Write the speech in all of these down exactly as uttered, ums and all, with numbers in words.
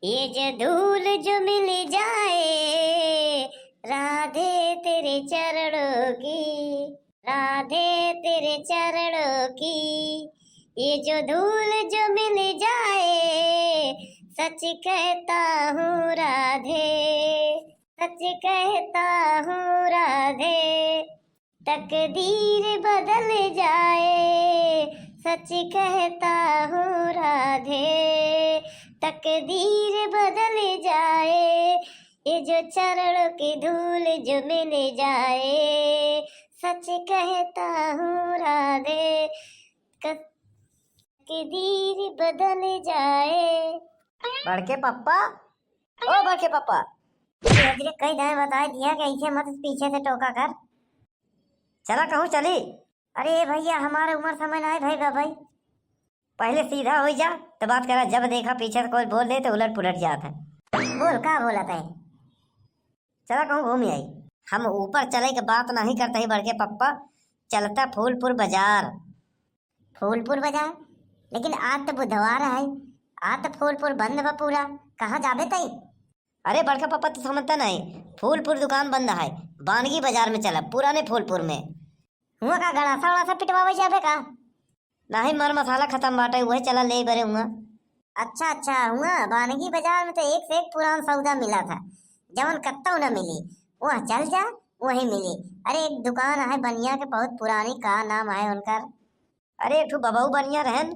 ये जो धूल जो मिल जाए राधे तेरे चरणों की, राधे तेरे चरणों की, ये जो धूल जो मिल जाए, सच कहता हूँ राधे, सच कहता हूँ राधे, तकदीर बदल जाए, सच कहता हूँ राधे, तकदीर बदल जाए, ये जो चरणों की धूल जो मिल जाए, सच कहता हूँ राधे, तकदीर बदल जाए। बड़के पप्पा, ओ बड़के पप्पा। धीरे धीरे कई दाएं बताए दिया कि ऐसे मत पीछे से टोका कर। चला कहूँ चली। अरे भैया, हमारे उम्र समय ना है भाई, बा भाई। पहले सीधा हो जा, तो बात करा। जब देखा पीछे से कोई बोल दे, तो उलट पुलट जात है। बोल, का बोलत है? चला कहूँ घूम आई। हम ऊपर चले के बात नहीं करते ही बड़के पप्पा, चलता फूलपुर बाजार। फूलपुर बाजार? लेकिन आज तो बुधवार है, आज तो फूलपुर बंद बा पूरा। कहाँ जाबे तई? अरे बड़का पप्पा, तू समझता नहीं, फूलपुर दुकान बंद है, बानगी बाजार में चला, पुराने फूलपुर में। हुआ का गड़ासा उड़ासा पिटवावे जाबे का? नहीं, मर मसाला खत्म बाटे, वही चला ले बरे हुआ। अच्छा अच्छा, हुआ बानगी बाजार में तो एक से एक पुरान सौदा मिला था, जवन कत्तौ न मिली, वह चल जा, वही मिली। अरे एक दुकान है बनिया के, बहुत पुरानी, का नाम है उनकर? अरे एक ठो बबऊ बनिया रहन।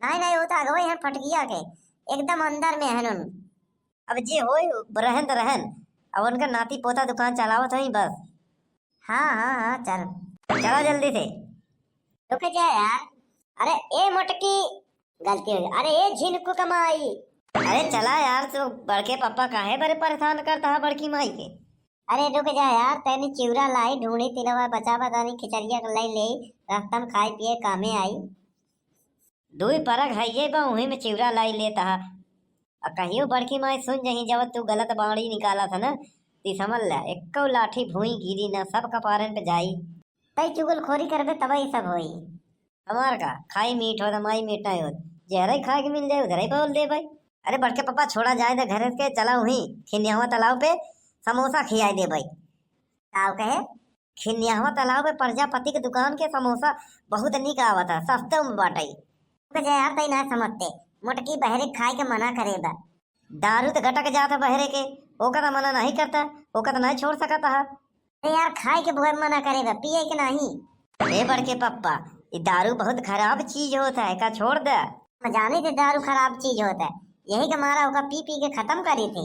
नहीं नहीं, वो तो अगवे हैं फटकिया के, एकदम अंदर में है उन। अब जे होए रहन तो रहन, अब उनका नाती पोता दुकान चलावत होई बस। हाँ हाँ हाँ, चल। चला जल्दी से। रुक जा यार। अरे ए मोटकी, गलती हो गई। अरे ए झिनकू कमाई। अरे चला यार, तू बड़के पप्पा काहे बरे परेशान करता है बड़की माई के? अरे रुक जा यार, तैनी चिउरा लाई, ढूंढी तिलवा बचा बतानी, खिचड़िया के लाई ले, रास्ता में खाए पिए कामे आई। दुई परग है ये बा, वही में चिउरा लाई लेता है। आ कहियो बड़की माई सुन जही, जब तू गलत बाणी निकाला था ना, ती समझ ले, एक्को लाठी भूई गिरी ना, सब कपारन पे जाई। तई चुगलखोरी करबे तब ई सब होई। हमार का, खाई मीठ होत, माई मीठ नहीं होत, जहरे खाए के मिल जाए, उधरे बोल दे भाई। अरे बड़के पप्पा, छोड़ा जाए दे घर के, चला वहीं खिनियावा तालाब पे समोसा खियाए दे भाई। ताऊ कहे, खिनियावा तालाब पे प्रजापति के दुकान के समोसा बहुत निक आवत है, सस्ते में बाटे। रुक जा यार, तई ना समझते, मोटकी बहरे खाए के मना करे बा। दारू तो घटक जात है बहरे के, ओका तो मना नहीं करता, ओका तो नहीं छोड़ सकता है। अरे यार, खाए के बुआ मना करे बा, पिए के नहीं। ए बड़के पप्पा, ई दारू बहुत खराब चीज होता है, का छोड़ दे? हम जाने थे दारू खराब चीज होता है, यही के मारा ओका पी पी के खत्म करी थे।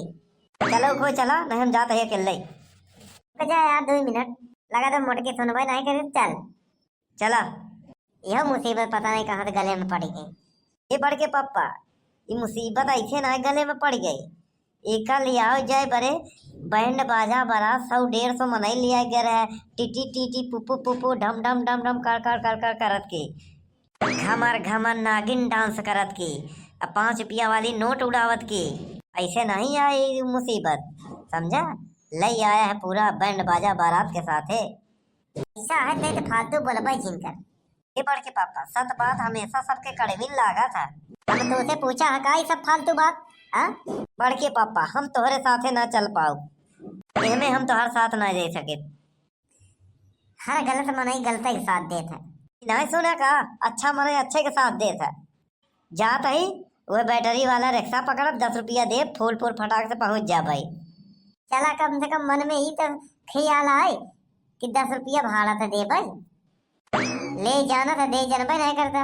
चलो खो चला, नहीं हम जाते हैं अकेले। रुक जा यार, दो मिनट, लगा तो मोटकी सुनबे नहीं करे, चल। चला। यह मुसीबत पता नहीं कहाँ से गले में पड़ गई। ए बड़के पप्पा, ई मुसीबत ऐसे ना गले में पड़ गई। एका लियाओ जाए बरे, बैंड बाजा बारात सौ डेढ़ सौ मनई लिया गए रहे, टीटी टीटी पुपु पुपु ढम ढम ढम ढम कर कर कर कर करत के, घमर घमर नागिन डांस करत के, आ पाँच रुपया वाली नोट उड़ावत के। ऐसे नहीं आए ई मुसीबत, समझा? लई आया है पूरा बैंड बाजा बारात के साथे। ऐसा है, नहीं तो फालतू बोलबे जिन कर। ए बड़के पापा, सत बात हमेशा सबके कड़वी लागत है। हम तोसे पूछा है का ई सब फालतू बात, हाँ? बड़के पापा, हम तोहरे साथे ना चल पाऊ, एहमे हम तोहर साथ ना दे सके। हर गलत मनई गलते के साथ देत है। नहीं सुना का, अच्छा मनई अच्छे के साथ देत है। जात ही वह बैटरी वाला रिक्शा पकड़त, दस रुपया दे, फूलपुर फटाक से पहुँच जा भाई। चला, कम से कम मन में ई तो ख्याल आए कि दस रुपया भाड़ा तो दे भाई। ले जाना तो दे जनबे नहीं करता,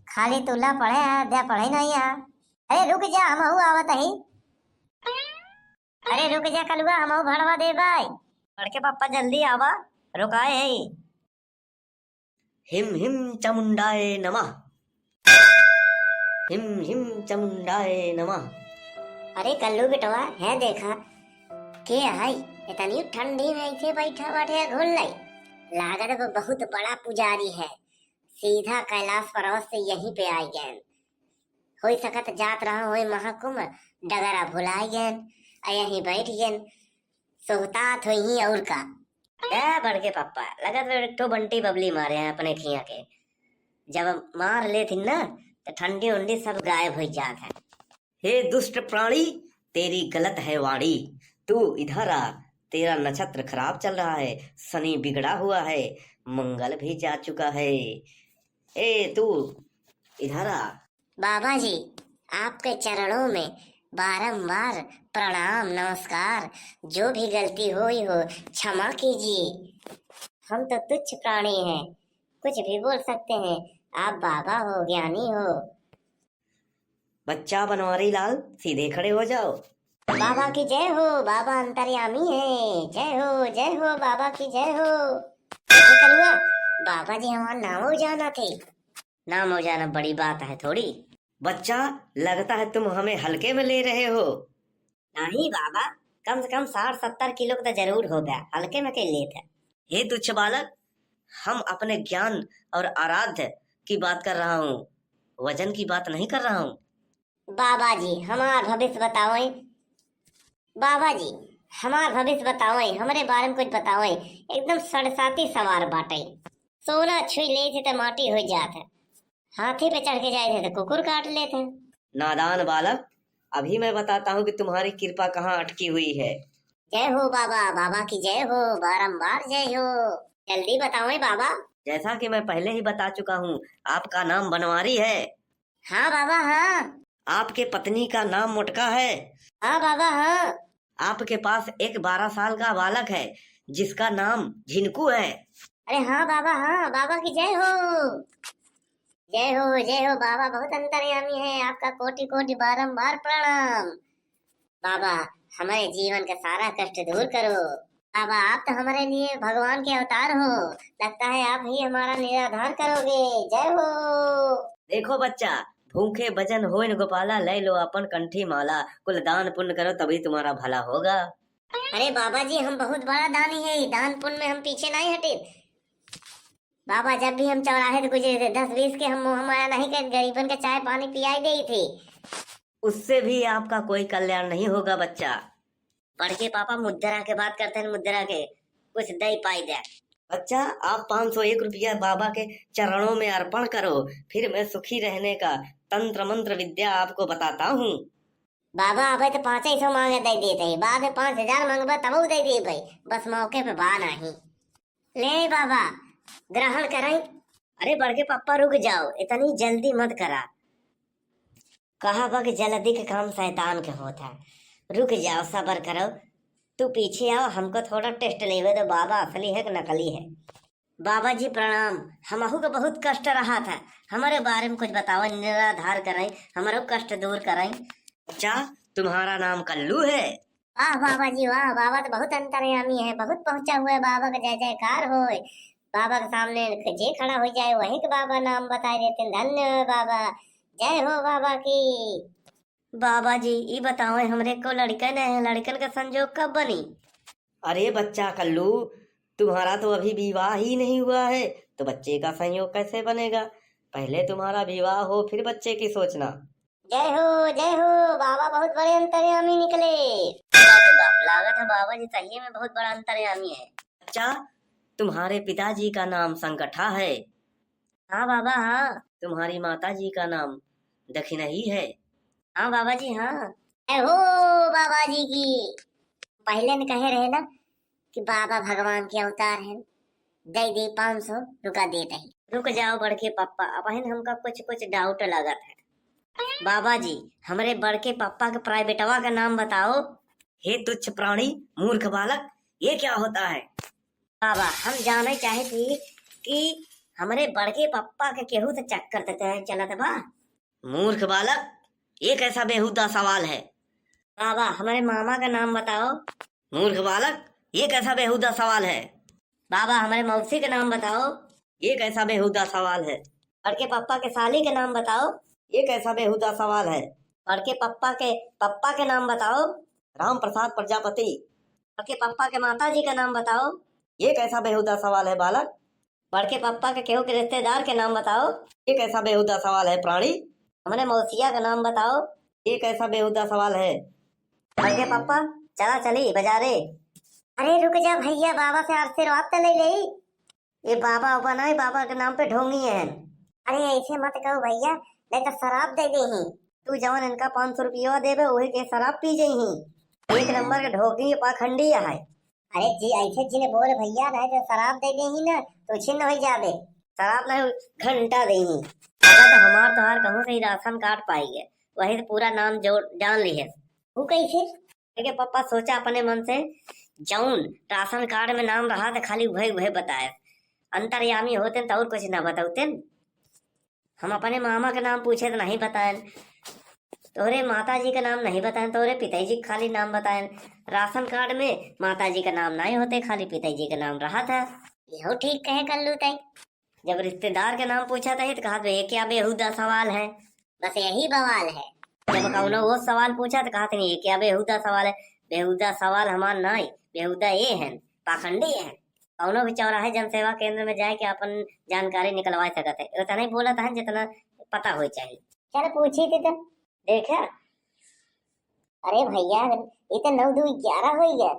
खाली तुला पढ़े है, दे पढ़े नहीं है। अरे रुक जा, हमहू आवत ही। अरे रुक जा कलुआ, हमहू भड़वा दे भाई। बड़के पापा जल्दी आवा, रुकाए है। हिम हिम चामुंडाए नमः। हिम हिम चामुंडाए नमः। अरे कल्लू बेटवा, है देखा, के है इतनी ठंडी में ऐसे बैठा बैठे घूल लाई? लागत बा बहुत बड़ा पुजारी है, सीधा कैलाश पर्वत से यहीं पे आए गए। हो सकत जात रहा होई महाकुंभ, डगरा भुलाई गए, आ यहीं बैठ गए। सोहतात होइहीं और का। ए बड़के पप्पा, लगत बा एक ठो बंटी बबली मारे हैं अपने खिया के। जब मार लेथिन ना, तो ठंडी उंडी सब गायब हो जात है। हे दुष्ट प्राणी, तेरी गलत है वाणी। तू इधर आ, तेरा नक्षत्र खराब चल रहा है, शनि बिगड़ा हुआ है, मंगल भी जा चुका है। ए तू, इधर आ। बाबा जी, आपके चरणों में बारंबार प्रणाम, नमस्कार। जो भी गलती हुई हो, क्षमा कीजिए। हम तो तुच्छ प्राणी हैं, कुछ भी बोल सकते हैं। आप बाबा हो, ज्ञानी हो। बच्चा बनवारी लाल, सीधे खड़े हो जाओ। बाबा की जय हो, बाबा अंतर्यामी है। जय हो, जय हो, बाबा की जय हो। देखो कलुआ, बाबा जी हमार नामो जाना थे। नामो जाना बड़ी बात है थोड़ी। बच्चा, लगता है तुम हमें हल्के में ले रहे हो। नहीं बाबा, कम से कम साठ सत्तर किलो का तो जरूर होगा, हल्के में के लेत है। हे तुच्छ बालक, हम अपने ज्ञान और आराध्य की बात कर रहा हूँ, वजन की बात नहीं कर रहा हूँ। बाबा जी, हमार भविष्य बतावई। बाबा जी, हमार भविष्य बतावई, हमरे बारे में कुछ बतावई। एकदम सड़साती सवार बाटई। सोना छुई लेत है तो माटी हो जात है। हाथी पे चढ़ के जाए थे तो कुकुर काट लेते हैं। नादान बालक, अभी मैं बताता हूँ कि तुम्हारी कृपा कहाँ अटकी हुई है। जय हो बाबा, बाबा की जय हो, बारंबार जय हो। जल्दी बताओ बाबा। जैसा कि मैं पहले ही बता चुका हूँ, आपका नाम बनवारी है। हाँ बाबा, हाँ। आपके पत्नी का नाम मोटका है। हाँ बाबा, हाँ। आपके पास एक बारह साल का बालक है, जिसका नाम झिनकू है। अरे हाँ बाबा, हाँ, बाबा की जय हो। जय हो, जय हो बाबा, बहुत अंतर्यामी है, आपका कोटि कोटि बारंबार प्रणाम। बाबा, हमारे जीवन का सारा कष्ट दूर करो। बाबा, आप तो हमारे लिए भगवान के अवतार हो, लगता है आप ही हमारा निराधार करोगे। जय हो। देखो बच्चा, भूखे भजन होइन गोपाला, लै लो अपन कंठी माला, कुल दान पुण्य करो तभी तुम्हारा भला होगा। अरे बाबा जी, हम बहुत बड़ा दानी है, दान पुण्य में हम पीछे नहीं हटे। बाबा, जब भी हम चौराहे से गुजरे थे, दस बीस के हम मोह माया नहीं कर, गरीबन के चाय पानी पियाई देई थे। उससे भी आपका कोई कल्याण नहीं होगा बच्चा। बड़के पापा मुद्रा के बात करते हैं, मुद्रा के कुछ दे पाई दे। बच्चा, आप पाँच सौ एक रुपया बाबा के चरणों में अर्पण करो, फिर मैं सुखी रहने का तंत्र मंत्र विद्या आपको बताता हूँ। बाबा, अबे तो पाँच ही सौ मांगे दे देते हैं, बाद में पाँच हजार मांगबा तबो दे देबे, बस मौके पे बा नहीं। ले बाबा, ग्रहण करें। अरे बड़के पप्पा, रुक जाओ, इतनी जल्दी मत करा। कहा बा कि जल्दी के काम शैतान के होत है। रुक जाओ, सबर करो। तू पीछे आओ, हमको थोड़ा टेस्ट लेवे दो, बाबा असली है कि नकली है। बाबा जी प्रणाम, हमहू के बहुत कष्ट रहा था, हमारे बारे में कुछ बताओ, निराधार करें, हमारो कष्ट दूर करें। अच्छा, तुम्हारा नाम कल्लू है? वाह बाबा जी वाह, बाबा तो बहुत अंतर्यामी है, बहुत पहुंचा हुआ है, बाबा का जय जयकार होए। बाबा के सामने जे खड़ा हो जाए वही के बाबा नाम बताए देते हैं। धन्य है बाबा, जय हो बाबा की। बाबा जी, ई बताओ, हमरे को लड़का नहीं है, लड़कन का संजोग कब बनी? अरे बच्चा कल्लू, तुम्हारा तो अभी विवाह ही नहीं हुआ है, तो बच्चे का संयोग कैसे बनेगा? पहले तुम्हारा विवाह हो, फिर बच्चे की सोचना। जय हो, जय हो, बाबा बहुत बड़े अंतर्यामी निकले। बाप रे बाप, लागत है बाबा जी सही में बहुत बड़ा अंतर्यामी है। बच्चा, तुम्हारे पिताजी का नाम संकठा है। हाँ बाबा, हाँ। तुम्हारी माता जी का नाम दखिनही है। हाँ बाबा जी, हाँ। जय हो बाबा जी की। पहले ने कहे रहे ना कि बाबा भगवान के अवतार हैं, दे दे पाँच सौ, रुका देत ही। रुक जाओ बड़के पप्पा, अबहिन हमका कुछ कुछ डाउट लागत है। बाबा जी, हमरे बड़के पप्पा के प्राइवेटवा का नाम बताओ। हे तुच्छ प्राणी, मूर्ख बालक, ये क्या होता है? बाबा, हम जाने चाहे थी कि हमरे बड़के पप्पा के केहू से चक्कर त चलत बा? मूर्ख बालक, ये कैसा बेहुदा सवाल है? बाबा, हमरे मामा का नाम बताओ। मूर्ख बालक, ये कैसा बेहुदा सवाल है? बाबा, हमरे मौसी का नाम बताओ। ये कैसा बेहुदा सवाल है? बड़के पप्पा के साली का नाम बताओ। ये कैसा बेहुदा सवाल है? बड़के पप्पा के पप्पा के नाम बताओ। राम प्रसाद प्रजापति। बड़के पप्पा के माता जी का नाम बताओ। ये कैसा बेहुदा सवाल है बालक? बड़के पप्पा के केहू के रिश्तेदार के नाम बताओ। ये कैसा बेहुदा सवाल है प्राणी? हमरे मौसिया का नाम बताओ। ये कैसा बेहुदा सवाल है? बड़के पप्पा, चला चली बाजारे। अरे रुक जा भैया, बाबा से आशीर्वाद तो ले ले। ये बाबा उबा नहीं, बाबा के नाम पे ढोंगी है। अरे ऐसे मत कहो भैया, नहीं तो शराब दे दे ही। तू जवन इनका पाँच सौ रुपया देबे, वही के शराब पी जइहीं। एक नंबर के ढोंगी पाखंडी है। अरे जी, ऐसे जिन बोल भैया, नहीं तो शराब दे देही ना, तो छिन्न हो जाबे। शराब नहीं, घंटा देही। अगर तो हमार तोहार कहूँ से ही राशन कार्ड पाई गए, वही से पूरा नाम जोड़, जान लिहे। वो कैसे? देखिए पप्पा, सोचा अपने मन से, जौन राशन कार्ड में नाम रहा तो खाली वही, वही बताए। अंतर्यामी होते तो और कुछ ना बताते। हम अपने मामा के नाम पूछे तो नहीं बताएन, तोहरे माता जी का नाम नहीं बताएन, तोहरे पिताजी का खाली नाम बताएन। राशन कार्ड में माता जी का नाम नहीं होते, खाली पिताजी का नाम रहा था। यहो ठीक कहे कल्लू तई। जब रिश्तेदार के नाम पूछा था तो कहत बे, "ये क्या बेहुदा सवाल है?" बस यही बवाल है। जब कौनो वो सवाल पूछा तो कहत नहीं, "ये क्या बेहुदा सवाल है?" बेहुदा सवाल हमार नाई, बेहुदा ये है, पाखंडी है। कौनो भी चौराहे जनसेवा केंद्र में जाए के अपन जानकारी निकलवा सकत है। उतना ही बोलत है जितना पता हो चाहिए। चल पूछी थी तो। देखा? अरे भैया, ये तो नौ दू ग्यारह हो गया।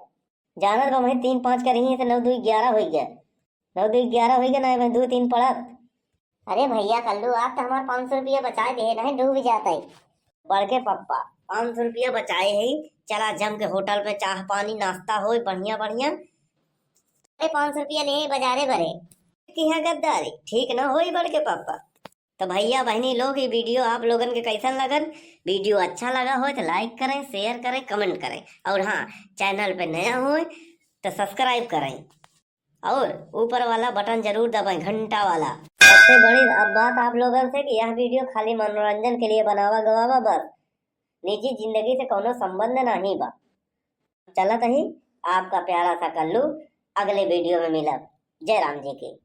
जानत बा, वही तीन पाँच करी है तो नौ दू ग्यारह हो गया। नौ दू ग्यारह हो गया ना, मैं दू तीन पड़त। अरे भैया कल्लू, आप तो हमार पाँच सौ रुपया बचाए दे, नहीं डूब जाते। बड़के पप्पा, पाँच सौ रुपया बचाए है, चला जम के होटल पे चाह पानी नाश्ता होई बढ़िया बढ़िया। अरे पाँच सौ रुपया ले बाजारे भरे। की है गद्दारी, ठीक ना होई बड़के पप्पा। तो भैया बहनी लोग, ये वीडियो आप लोगन के कैसन लगन? वीडियो अच्छा लगा हो तो लाइक करें, शेयर करें, कमेंट करें, और हाँ, चैनल पे नया हो तो सब्सक्राइब करें और ऊपर वाला बटन जरूर दबाएं, घंटा वाला। सबसे बड़ी अब बात आप लोगन से कि यह वीडियो खाली मनोरंजन के लिए बनावा गवा बा बस, निजी जिंदगी से कौनो संबंध नहीं बा। चलत ही आपका प्यारा सा कल्लू, अगले वीडियो में मिलब। जय राम जी की।